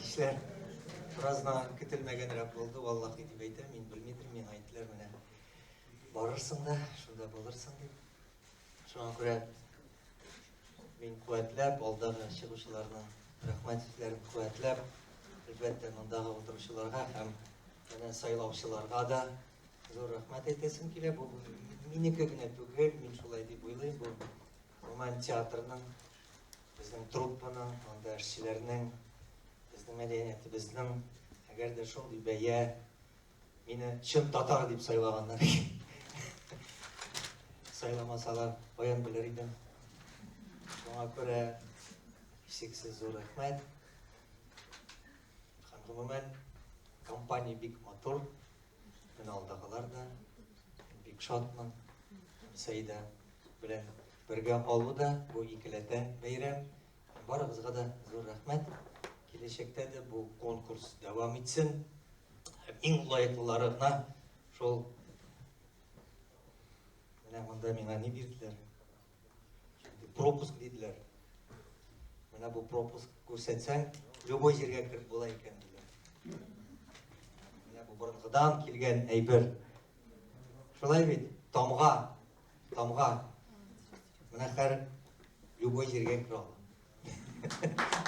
кичләр. Бераз гына көтелмәгәнрәк булды, валлахи дип әйтәм, мин белмидер, миңа әйттеләр менә барырсың да, шунда булырсың дип. Шуңа күрә мин куәтләп, алдагы чыгучыларның рәхмәт сүзләрен куәтләп, әлбәттә, мондагы утыручыларга һәм менә сайлаучыларга да зур рәхмәт әйтәсем килә. Бу минеке генә түгел, мин шулай дип уйлыйм. Бу гомумән театрның, безнең труппаның, анда эшчеләрнең, безнең мәдәниятебезнең, әгәр дә шундый бәя Мине чын татар дип сайлаганнар. Сайламасалар, каян белер идем. Шуңа күрә чиксез зур рәхмәт. Һәм гомумән, компания бик матур. Менә алдагылар да бик шатмын. Сәйдә белән бергә алу да бу икеләтә бәйрәм. Барыгызга да зур рәхмәт. Киләчәктә дә бу конкурс дәвам итсен. Иң лаеклылары гына шул менә монда миңа ни бирделәр? Пропуск диделәр. Менә бу пропуск күрсәтсәң, любой җиргә кереп була икән диләр. Менә бу борынгыдан килгән әйбер. Шулай бит, тамга, тамга. Менә хәр любой җиргә керә ала.